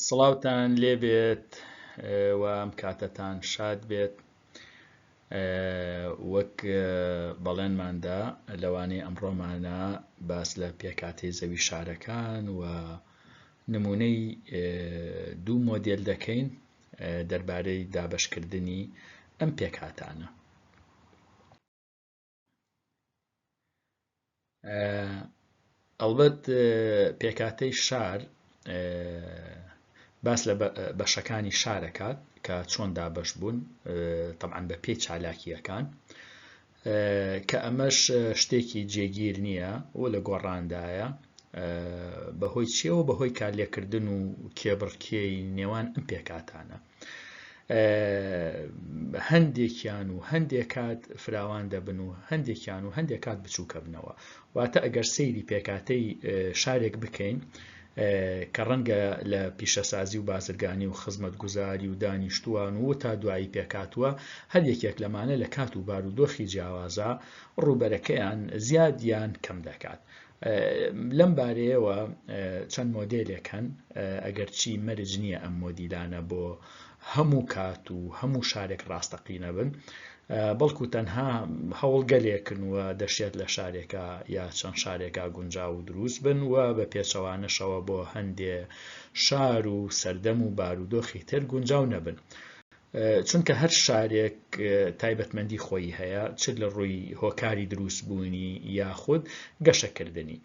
سڵاوتان لێبێت و ئەم کاتەتان شاد بێت. وەک بەڵێنماندا لەوانەیە ئەمڕۆمانە باس لە پێکهاتەی زەوی شارەکان و نمونەی دوو مۆدێل دەکەین دەربارەی دابەشکردنی ئەم پێکهاتانە. ئەڵبەت پێکهاتەی شار باس لە بەشەکانی شارەکات کە چۆن دابەش بوون تەبعەن بە پێی چالاکییەکان کە ئەمەش شتێکی جێگیر نییە و لە گۆڕاندایە بەهۆی چیەوە بەهۆی کارلێکردن و کێبڕکێی نێوان ئەم پێکهاتانە هەندێکیان و هەندێک کات فراوان دەبن و هەندێکیان و هەندێک کات بچووکەبنەوە واتە ئەگەر سەیری پێکاتەی شارێک بکەین کە ڕەنگە لە پیشەسازی و بازرگانی و خزمەتگوزاری و دانیشتووان و تا دوایی پێکاتوە هەر یەکێک لەمانە لە کات و بارودۆخی جیاوازە ڕووبەرەکەیان زیاد یان کەم دەکات لەم بارەیەوە چەند مۆدێلێک هەن، ئەگەرچی مەرج نییە ئەم مۆدیلانە بۆ هەموو کات و هەموو شارێک ڕاستەقینە بن، بەڵکو تەنها هەوڵگەلێکن و دەشێت لە شارێکا یا چەند شارێکا گونجاو و دروست بن و بە پێچەوانەشەوە بۆ هەندێ شار و سەردەم و بارودۆخی تر گونجاو نەبن. چونکە هەر شارێک تایبەتمەندی خۆی هەیە چ لە ڕووی هۆکاری دروستبوونی یاخود گەشەکردنی.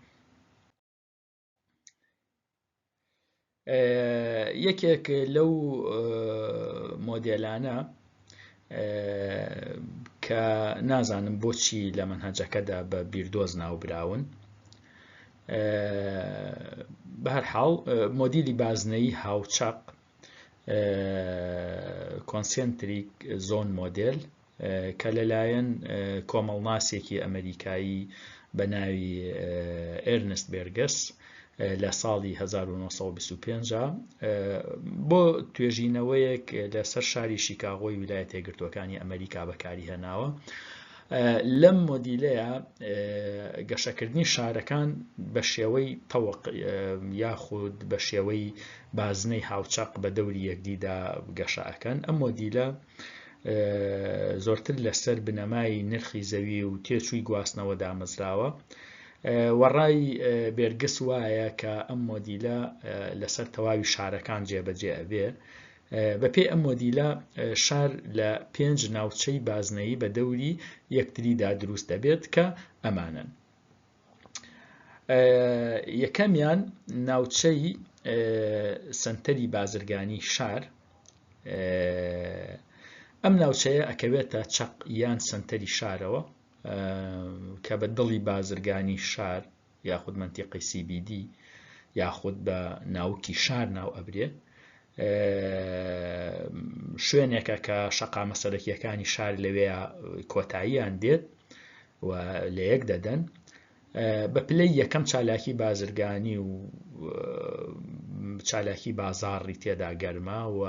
یەکێک لەو مۆدێلانە کە نازانم بۆچی لە مەنهەجەکەدا بە بیردۆز ناوبراون بەهەرحاڵ مۆدیلی بازنەیی هاوچەق Concentric Zone Model، کە لەلایەن کۆمەڵناسێکی ئەمەریکایی بە ناوی ئێرنست بێرگس لە ساڵی 1925 بۆ توێژینەوەیەک لەسەر شاری شیکاغۆی ویلایەتە یەکگرتووەکانی ئەمەریکا بەکاری هێناوە. لەم مۆدیلەیە گەشەکردنی شارەکان بە شێوەی تەوق یاخود بە شێوەی بازنەی هاوچەق بە دەوری یەکدیدا گەشە ئەکەن. ئەم مۆدیلە زۆرتر لەسەر بنەمای نرخی زەوی و تێچووی گواستنەوە دامەزراوە. وە ڕای بێرگس وایە کە ئەم مۆدیلە لەسەر تەواوی شارەکان جێبەجێ ئەبێ. بەپێی ئەم مۆدیلە شار لە پێنج ناوچەی بازنەیی بە دەوری یەکتریدا دروست دەبێت کە ئەمانەن. یەکەمیان ناوچەی سەنتەری بازرگانی شار ئەم ناوچەیە ئەکەوێتە چەق یان سەنتەری شارەوە کە بە دڵی بازرگانی شار یاخود مەنتیقی CBD یاخود بە ناوکی شار ناو ئەبرێ شوێنێکە کە شەقامە سەرەکیەکانی شار لەوێ کۆتاییان دێت و لە یەک دەدەن بە پلەی یەکەم چالاکی بازرگانی و چالاکی بازاڕی تێدا گەرمە و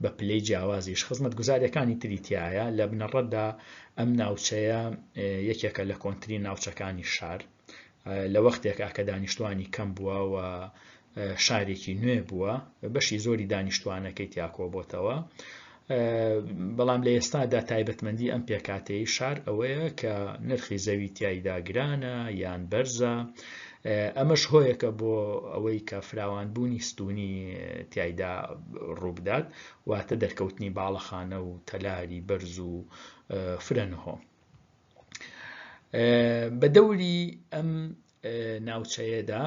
بە پلەی جیاوازیش خزمەتگوزاریەکانی تری تایە لە بنەڕەتدا ئەم ناوچەیە یەکێکە لە کۆنترین ناوچەکانی شار لە وەختێکا کە دانیشتوانی کەم بووە و شارێکی نوێ بووە بەشی زۆری دانیشتوانەکەی تیا کۆبۆتەوە بەڵام لە ئێستادا تایبەتمەندی ئەم پێکاتەی شار ئەوەیە کە نرخی زەوی تایدا گرانە یان بەرزە ئەمەش هۆیەکە بۆ ئەوەی کە فراوانبوونی ستونی تایدا ڕووبدات واتە دەرکەوتنی باڵەخانە و تەلاری بەرز و فرە نهۆم. بە دەوری ئەم ناوچەیەدا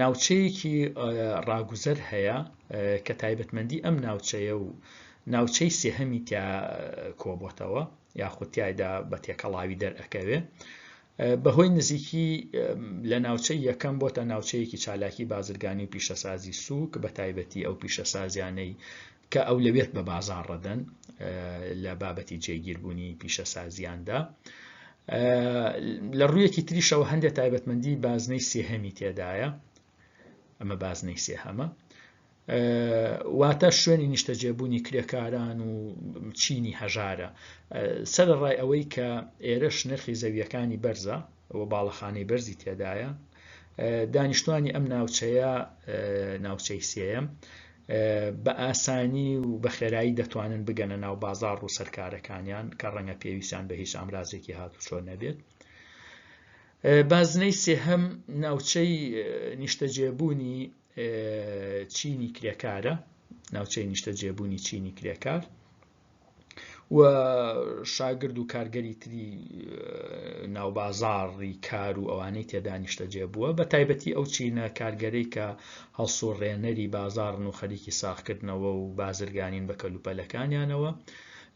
ناوچەیەکی ڕاگوزەر هەیە کە تایبەتمەندی ئەم ناوچەیە و ناوچەی سێهەمی تیا کۆبۆتەوە یاخود تایدا بە تێکەڵاوی دەرئەکەوێ بەهۆی نزیکی لە ناوچەی یەکەم بۆتە ناوچەیەکی چالاکی بازرگانی و پیشەسازی سووک بە تایبەتی ئەو پیشەسازیانەی کە ئەولەویەت بە بازاڕ دەدەن لە بابەتی جێگیربوونی پیشەسازیاندا. لە ڕوویەکی تریشەوە هەندێک تایبەتمەندی بازنەی سێهەمی تێدایە ئەمە بازنەی سێهەمە واتە شوێنی نیشتەجێبوونی کرێکاران و چینی هەژارە سەرەڕای ئەوەی کە ئێرەش نرخی زەویەکانی بەرزە و باڵەخانەی بەرزی تێدایە. دانیشتوانی ئەم ناوچەیە ناوچەی سێیەم بە ئاسانی و بە خێرایی دەتوانن بگەنە ناو بازاڕ و سەرکارەکانیان کە ڕەنگە پێویستیان بە هیچ ئامرازێکی هاتوچۆ نەبێت. بازنەی سێهەم ناوچەی نیشتەجێبوونی چینی کرێکارە، ناوچەی نیشتەجێبوونی چینی کرێکار و شاگرد و کارگەری تری ناوبازاڕی کار و ئەوانەی تێدا نیشتەجێ بووە بە تایبەتی ئەو چینە کارگەرەی کە هەڵسوڕێنەری بازاڕن و خەریکی ساغکردنەوە و بازرگانین بە کەلوپەلەکانیانەوە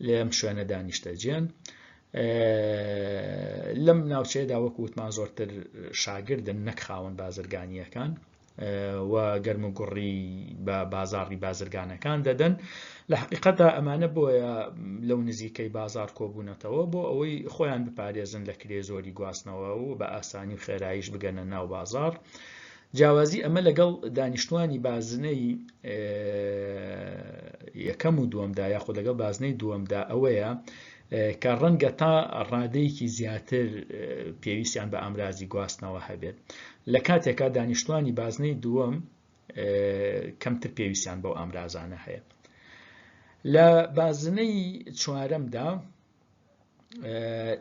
لەم شوێنەدا نیشتەجێن. لەم ناوچەیەدا وەکو وتمان زۆرتر شاگردن نەک خاوەن بازرگانییەکان و گەرم و گوڕی بە بازاڕی بازرگانەکان دەدەن لە حقیقەتدا ئەمانە بۆیە لەو نزیکەی بازار کۆبوونەتەوە بۆ ئەوەی خۆیان بپارێزن لە کرێ زۆری گواستنەوە و بە ئاسانی و خێراییش بگەنە ناو بازاڕ جیاوازی ئەمە لەگەڵ دانیشتوانی بازنەی یەکەم و دووەمدا یاخود لەگەڵ بازنەی دووەمدا ئەوەیە کە ڕەنگە تا ڕادەیەکی زیاتر پێویستیان بە ئامرازی گواستنەوە هەبێت لە کاتێکا دانیشتوانی بازنەی دووەم کەمتر پێویستیان بەو ئامرازانە هەیە لە بازنەی چوارەمدا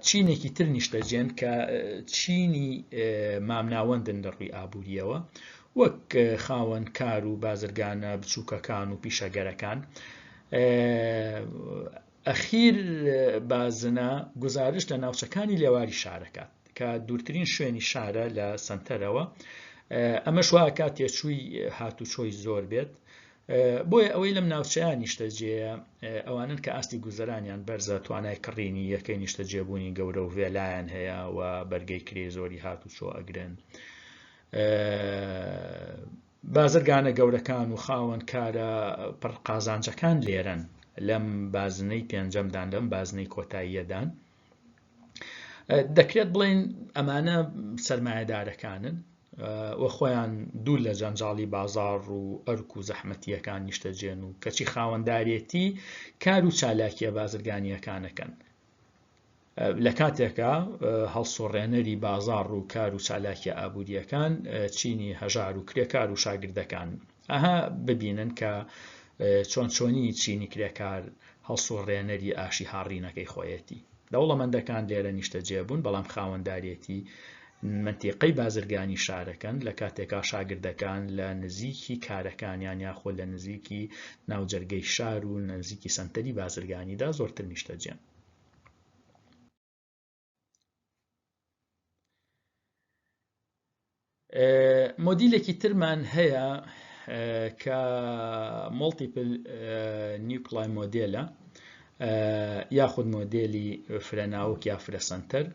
چینێکی تر نیشتەجێن کە چینی مامناوەندن لە ڕووی ئابووریەوە وەک خاوەن کار و بازرگانە بچووکەکان و پیشەگەرەکان ئەخیر بازنە گوزارشت لە ناوچەکانی لێواری شارەکات کە دوورترین شوێنی شارە لە سەنتەرەوە ئەمەش وا ئەکات تێچووی هاتوچۆی زۆر بێت بۆیە ئەوەی لەم ناوچەیە نیشتەجێیە ئەوانن کە ئاستی گوزەرانیان بەرزە توانای کڕینی یەکەی نیشتەجێبوونی گەورە و ڤێلایان هەیە و بەرگەی کرێ زۆری هاتوچۆ ئەگرن بازرگانە گەورەکان و خاوەن کارە پڕ قازانجەکان لێرەن لەم بازنەی پێنجەمدان لەم بازنەی کۆتاییەدان دەکرێت بڵێن ئەمانە سەرمایەدارەکانن و خۆیان دوور لە جەنجاڵی بازاڕ و ئەرک و زەحمەتییەکان نیشتەجێن و کەچی خاوەندارێتی کار و چالاکییە بازرگانییەکانەکەن لە کاتێکا هەڵسوڕێنەری بازاڕ و کار و چالاکیە ئابوورییەکان چینی هەژار و کرێکار و شاگردەکان ئەها ببینن کە چۆن چۆنی چینی کرێکار هەڵسوڕێنەری ئاشی هاڕینەکەی خۆیەتی. دەوڵەمەندەکان لێرە نیشتەجێ بوون بەڵام خاوەندارێتی مەنتیقەی بازرگانی شارەکەن لە کاتێکا شاگردەکان لە نزیکی کارەکانیان یاخۆ لە نزیکی ناوجەرگەی شار و نزیکی سەنتەری بازرگانیدا زۆرتر نیشتەجێن. مۆدیلێکی ترمان هەیە کە مۆڵتیپل نیوکلای مۆدێلە یاخود مۆدێلی فرەناوک یا فرەسەنتەر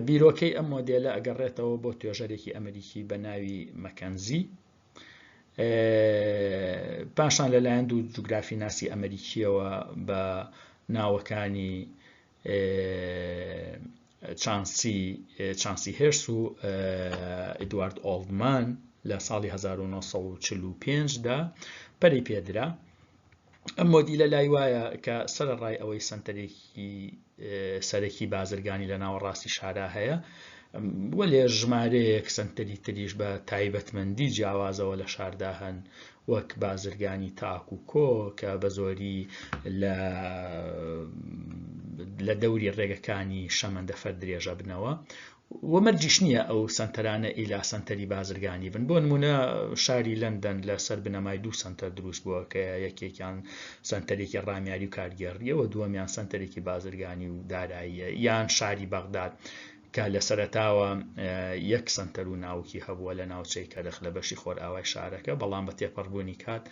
بیرۆکەی ئەم مۆدێلە ئەگەڕێتەوە بۆ توێژەرێکی ئەمریکی بە ناوی مەکەنزی پاشان لەلایەن دوو جوگرافی ناسی ئەمریکیەوە بە ناوەکانی چانسی چانسی هێرس و ئیدوارد ئۆڵدمان لە ساڵی 1945 دا پەرەی پێدرا. ئەم مۆدیلە لای وایە کە سەرەڕای ئەوەی سەنتەرێکی سەرەکی بازرگانی لە ناوەڕاستی شارا هەیە، وەلێ ژمارەیەک سەنتەری تریش بە تایبەتمەندی جیاوازەوە لە شاردا هەن وەک بازرگانی تاک و کۆ کە بە زۆری لە لە دەوری ڕێگەکانی شەمەندەفەر درێژە بنەوە و مەرجیش نییە ئەو سەنتەرانە ئیلا سەنتەری بازرگانی بن بۆ نمونە شاری لەندەن لە سەر بنەمای دوو سەنتەر دروست بووە کە یەکێکیان سەنتەرێکی ڕامیاری و کارگێڕیەوە دووەمیان سەنتەرێکی بازرگانی و داراییە یان شاری بەغداد کە لە سەرەتاوە یەک سەنتەر و ناوکی هەبووە لە ناوچەی کەرخ لە بەشی خۆرئاوای شارەکە، بەڵام بە تێپەڕبوونی کات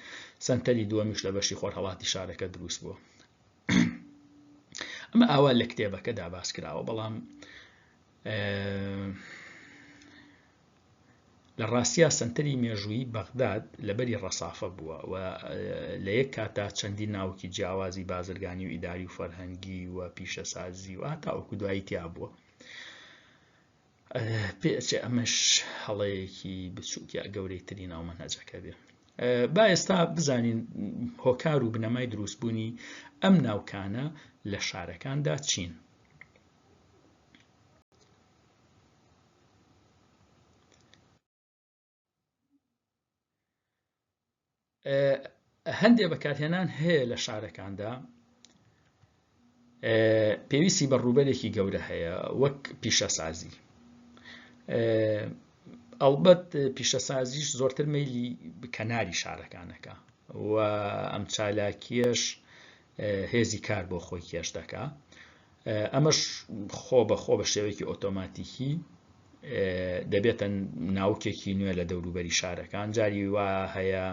سەنتەری دووەمیش لە بەشی خۆرهەڵاتی شارەکە دروست بووە. ئەمە ئاوا لە کتێبەکەدا باس کراوە، بەڵام لە ڕاستیا سەنتەری مێژوویی بەغداد لە بەری ڕەسافە بووە و لە یەک کاتدا چەندین ناوکی جیاوازی بازرگانی و ئیداری و فەرهەنگی و پیشەسازی و هەتاوەکو دوایی تیا بووە. پێ ئەچێ ئەمەش هەڵەیەکی بچووک یا گەورەی تری ناو مەنهەجەکە بێ. با ئێستا بزانین هۆکار و بنەمای دروستبوونی ئەم ناوکانە لە شارەکاندا چین. هەندێ بەکارهێنان هەیە لە شارەکاندا پێویستی بە ڕووبەرێکی گەورە هەیە وەک پیشەسازی ئەڵبەت پیشەسازیش زۆرتر مەیلی کەناری شارەکانەکە و ئەم چالاکیەش هێزی کار بۆ خۆی کێش دەکا ئەمەش خۆ بە خۆ بە شێوەیەکی ئۆتۆماتیکی دەبێتە ناوکێکی نوێ لە دەوروبەری شارەکان جاری وا هەیە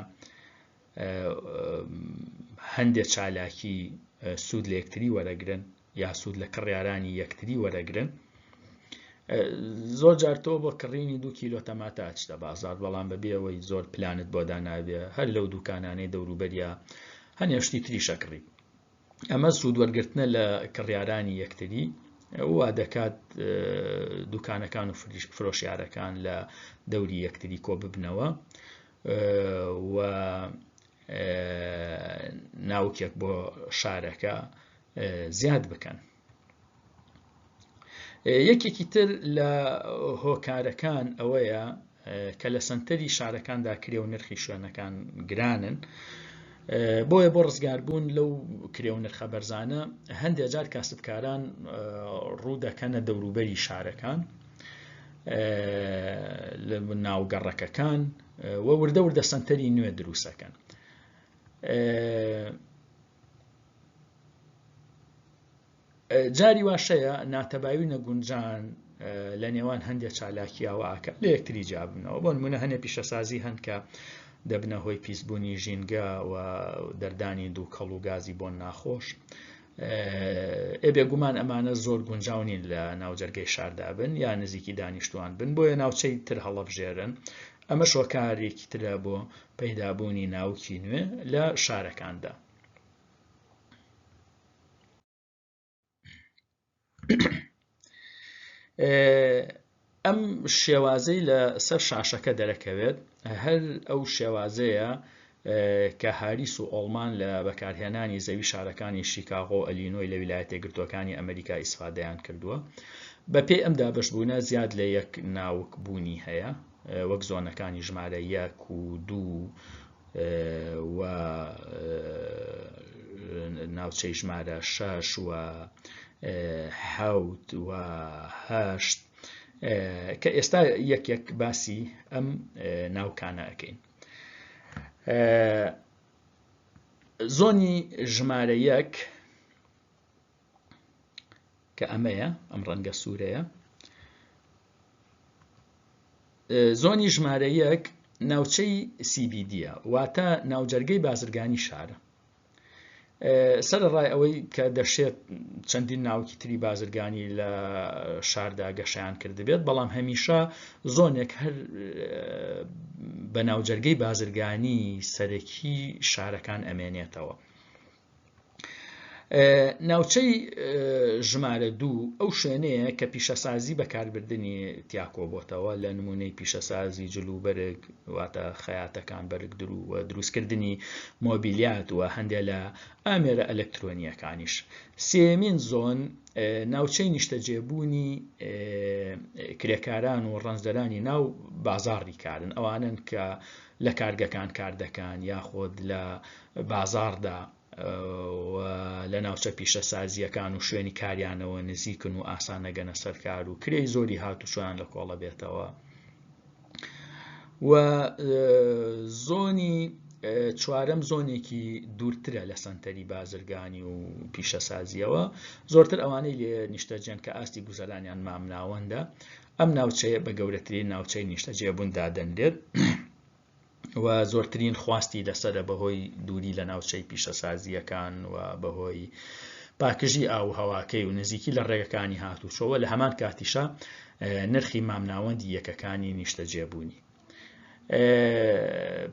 هەندێک چالاکی سوود لە یەکتری وەرەگرن یا سوود لە کڕیارانی یەکتری وەرەگرن زۆر جار تۆ بۆ کڕینی دو کیلۆ تەماتە ئەچتە بازار بەڵام بەبێ ئەوەی زۆر پلانت بۆ دانابێ هەر لەو دوکانانەی دەوروبەریا هەنێ شتی تریش ئەکڕی ئەمە سوود وەرگرتنە لە کڕیارانی یەکتری وا دەکات دوکانەکان و فرۆشیارەکان لە دەوری یەکتری کۆ ببنەوە و ناوکێک بۆ شارەکە زیاد بکەن. یەکێکی تر لە هۆکارەکان ئەوەیە کە لە سەنتەری شارەکاندا کرێ و نرخی شوێنەکان گرانن بۆیە بۆ ڕزگاربوون لەو کرێ و نرخە بەرزانە هەندێک جار کاسبکاران ڕوو دەکەنە دەوروبەری شارەکان لە ناوگەڕەکەکان و وردە وردە سەنتەری نوێ دروستەکەن. جاری واشەیە ناتەبایی و نەگونجان لە نێوان هەندێک چالاکیاوە ئاکە لە یەکتری جیابنەوە بۆ نمونە هەنێ پیشەسازی هەن کە دەبنە هۆی پیسبوونی ژینگە و دەردانی دووکەڵ و گازی بۆن ناخۆش ئێ بێگومان ئەمانە زۆر گونجاو نین لە ناوجەرگەی شاردا بن یا نزیکی دانیشتوان بن بۆیە ناوچەی تر هەڵەبژێرن ئەمە شۆکارێکی ترە بۆ پەیدابوونی ناوکی نوێ لە شارەکاندا. ئەم شێوازەی لە سەر شاشەکە دەرەکەوێت هەر ئەو شێوازەیە کە هاریس و ئۆڵمان لە بەکارهێنانی زەوی شارەکانی شیکاغۆ و ئەلینۆی لە ویلایەتە یەکگرتووەکانی ئەمریکا ئیسفادەیان کردووە. بەپێی ئەم دابەشبوونە زیاد لە یەک ناوک بوونی هەیە وەک زۆنەکانی ژمارە یەک و دوو و ناوچەی ژمارە شەش و حەوت و هەشت کە ئێستا یەک یەک باسی ئەم ناوکانە ئەکەین. زۆنی ژمارە یەک کە ئەمەیە ئەم ڕەنگە سوورەیە زۆنی ژمارە یەک ناوچەی CBD واتە ناوجەرگەی بازرگانی شارە سەرەڕای ئەوەی کە دەشێت چەندین ناوکی تری بازرگانی لە شاردا گەشەیان کردبێت بەڵام هەمیشە زۆنێک هەر بە ناوجەرگەی بازرگانی سەرەکی شارەکان ئەمێنێتەوە. ناوچەی ژمارە دوو ئەو شوێنەیە کە پیشەسازی بەکاربردنی تیاکۆبۆتەوە لە نمونەی پیشەسازی جلوبەرگ واتە خەیاتەکان بەرگ درو و دروستکردنی مۆبیلیات و هەندێک لە ئامێرە ئەلکترۆنیەکانیش سێمین زۆن ناوچەی نیشتەجێبوونی کرێکاران و ڕەنجدەرانی ناو بازاڕی کارن ئەوانن کە لە کارگەکان کار دەکەن یاخود لە بازاڕدا و لە ناوچە پیشەسازییەکان و شوێنی کاریانەوە نزیکن و ئاسان نەگەنە سەر کار و کرێی زۆری هاتوچۆیان لە کۆڵە بێتەوە و زۆنی چوارەم زۆنێکی دوورترە لە سەنتەری بازرگانی و پیشەسازیەوە زۆرتر ئەوانەی لێ نیشتەجێن کە ئاستی گوزەرانیان مامناوەندە ئەم ناوچەیە بە گەورەترین ناوچەی نیشتەجێبوون دادەنرێت و زۆرترین خواستی لەسەرە بەهۆی دووری لە ناوچەی پیشەسازییەکان و بەهۆی پاکژی ئاو و هەواکەی و نزیکی لە ڕێگەکانی هاتوچۆوە لە هەمان کاتیشا نرخی مامناوەندی یەکەکانی نیشتەجێبوونی.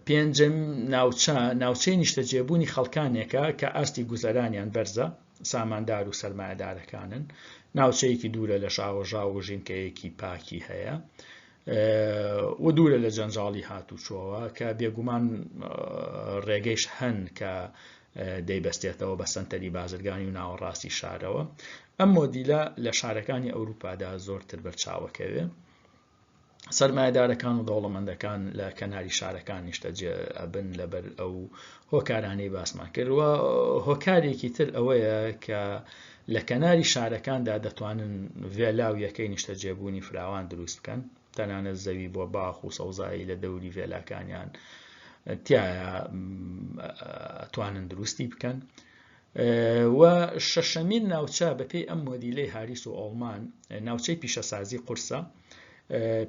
پێنجەم ناوچە ناوچەی نیشتەجێبوونی خەڵکانێکە کە ئاستی گوزەرانیان بەرزە ساماندار و سەرمایەدارەکانن ناوچەیەکی دوورە لە ژاوەژاو و ژینکەیەکی پاکی هەیە و دوورە لە جەنجاڵی هاتوچۆوە کە بێگومان ڕێگەیش هەن کە دەیبەستێتەوە بە سەنتەری بازرگانی و ناوەڕاستی شارەوە ئەم مۆدیلە لە شارەکانی ئەوروپادا زۆرتر بەرچاوەکەوێ. سەرمایەدارەکان و دەوڵەمەندەکان لە کەناری شارەکان نیشتەجێ ئەبن لەبەر ئەو هۆکارانەی باسمان کرد و هۆکارێکی تر ئەوەیە کە لە کەناری شارەکاندا دەتوانن ڤێلا و یەکەی نیشتەجێبوونی فراوان دروست بکەن تەنانەت زەوی بۆ باخ و سەوزایی لە دەوری ڤێلاکانیان تایە توانن دروستی بکەن و شەشەمین ناوچە بەپێی ئەم مۆدیلەی هاریس و ئۆڵمان ناوچەی پیشەسازی قورسە.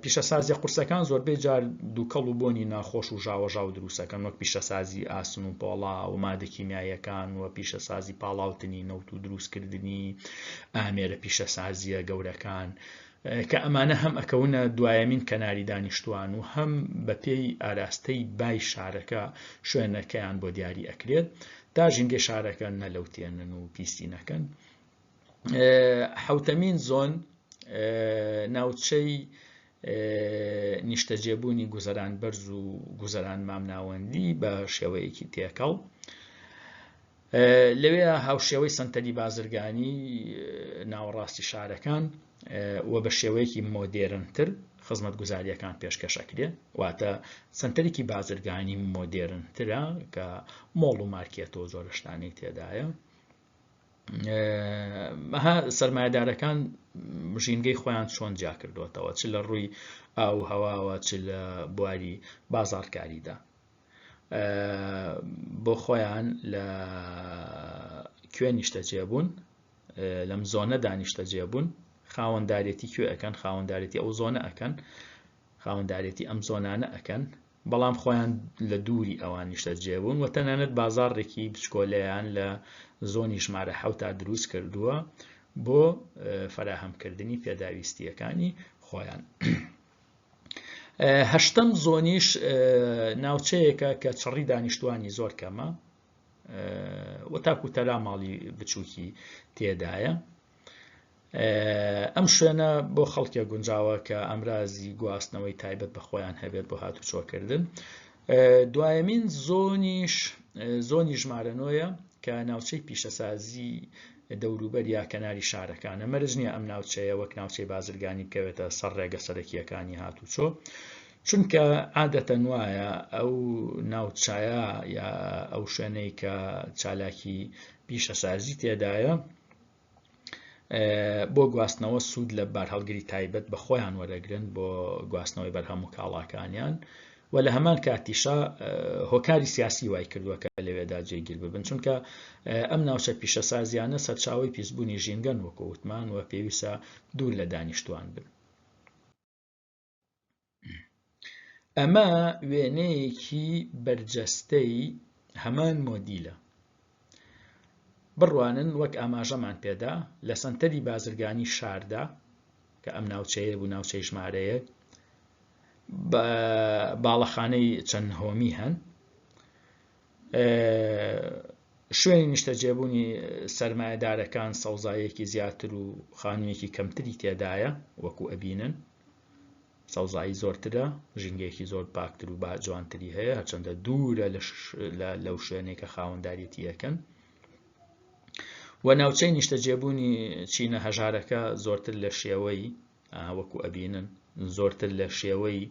پیشەسازیە قورسەکان زۆربەی جار دووکەڵ و بۆنی ناخۆش و ژاوەژاو دروستەکەن وەک پیشەسازی ئاسن و پۆڵا و مادە کیمیاییەکان و پیشەسازی پاڵاوتنی نەوت و دروستکردنی ئامێرە پیشەسازیە گەورەکان کە ئەمانە هەم ئەکەونە دوایەمین کەناری دانیشتوان و هەم بەپێی ئاراستەی بای شارەکە شوێنەکەیان بۆ دیاری ئەکرێت تا ژینگەی شارەکە نەلەوتێنن و پیسی نەکەن. حەوتەمین زۆن ناوچەی نیشتەجێبوونی گوزەران بەرز و گوزەران مامناوەندی بە شێوەیەکی تێکەڵ. لەوێ هاوشێوەی سەنتەری بازرگانی ناوەڕاستی شارەکان و بە شێوەیەکی مۆدێرنتر خزمەتگوزارییەکان پێشکەش ئەکرێ واتە سەنتەرێکی بازرگانی مۆدێرنترە کە مۆڵ و مارکێت و زۆرە شتانەی تێدایە ئەها سەرمایەدارەکان ژینگەی خۆیان چۆن جیا کردوێتەوە چ لە ڕووی ئاو هەواوە چ لە بواری بازارکاریدا بۆ خۆیان لە کوێ نیشتەجێ بوون لەم زۆنەدا نیشتەجێ بوون خاوەندارێتی کوێ ئەکەن خاوەندارێتی ئەو زۆنە ئەکەن خاوەندارێتی ئەم زۆنانە ئەکەن بەڵام خۆیان لە دووری ئەوان نیشتەجێ بوون و تەنانەت بازاڕێکی بچکۆلەیان لە زۆنی ژمارە حەوتا دروست کردووە بۆ فەراهەمکردنی پێداویستیەکانی خۆیان. هەشتەم زۆنیش ناوچەیەکە کە چڕی دانیشتوانی زۆر کەمە و تاکو تەرا ماڵی بچووکی تێدایە ئەم شوێنە بۆ خەڵکێک گونجاوە کە ئامرازی گواستنەوەی تایبەت بە خۆیان هەبێت بۆ هاتوچۆکردن دوایەمین زۆنیش زۆنی ژمارە نۆیە کە ناوچەی پیشەسازی دەوروبەر یا کەناری شارەکانە مەرج نییە ئەم ناوچەیە وەک ناوچەی بازرگانی بکەوێتە سەر ڕێگە سەرەکییەکانی هاتوچۆ چونکە عادەتەن وایە ئەو ناوچەیە یا ئەو شوێنەی کە چالاکی پیشەسازی تێدایە بۆ گواستنەوە سوود لە بارهەڵگری تایبەت بە خۆیان وەرەگرن بۆ گواستنەوەی بەرهەم و کاڵاکانیان و لە هەمان کاتیشا هۆکاری سیاسی وای کردووە کە لەوێدا جێگیر ببن چونکە ئەم ناوچە پیشەسازیانە سەرچاوەی پیسبوونی ژینگەن وەکو وتمان و پێویستە دوور لە دانیشتوان بن. ئەمە وێنەیەکی بەرجەستەی هەمان مۆدیلە. بڕوانن وەک ئاماژەمان پێدا لە سەنتەری بازرگانی شاردا کە ئەم ناوچەیە بوو ناوچەی ژمارەیەک باڵەخانەی چەند نهۆمی هەن شوێنی نیشتەجێبوونی سەرمایەدارەکان سەوزاییەکی زیاتر و خانوویەکی کەمتری تێدایە وەکو ئەبینن سەوزایی زۆرترە ژینگەیەکی زۆر پاکتر و با جوانتری هەیە هەرچەندە دوورە لەو شوێنێک کە خاوەنداریەتی ئەکەن و ناوچەی نیشتەجێبوونی چینە هەژارەکە زۆرتر لە شێوەی وەکو ئەبینن زۆرتر لە شێوەی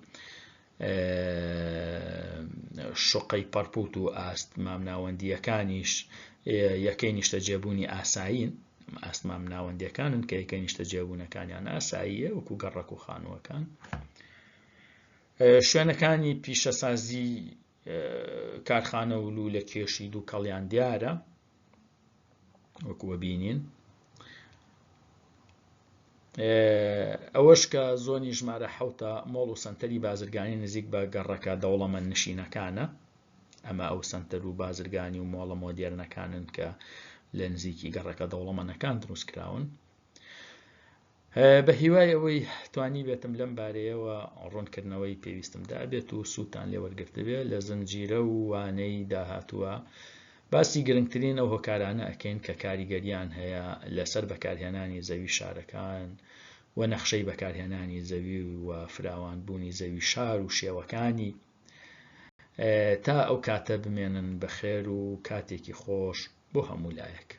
شقەی پەرپوت و ئاست مامناوەندیەکانیش یەکەی نیشتەجێبوونی ئاسایین ئاست مامناوەندیەکانن کە یەکەی نیشتەجێبوونەکانیان ئاساییە وەکو گەڕەک و خانووەکان شوێنەکانی پیشەسازی کارخانە و لوولە کێشی دووکەڵیان دیارە وەکو بینین ئەوەش کە زۆنی ژمارە حوتە مۆڵ و سنتەری بازرگانی نزیک بە گەڕەکە دەوڵەمەند نشینەکانە ئەمە ئەو سنتەر و بازرگانی و مۆڵە مۆدێرنەکانن کە لە نزیکی گەڕەکە دەوڵەمەنەکان دروست کراون بە هیوای ئەوەی توانیبێتم لەم بارەیەوە ڕوونکردنەوەی پێویستم دابێت و سوودتان لێ وەرگرتبێ لە زنجیرە و وانەی داهاتووە باسی گرنگترین ئەو هۆکارانە ئەکەین کە کاریگەریان هەیە لەسەر بەکارهێنانی زەوی شارەکان و نەخشەی بەکارهێنانی زەوی و فراوانبوونی زەوی شار و شێوەکانی تا ئەو کاتە بمێنن بەخێر و کاتێکی خۆش بۆ هەموو لایەک.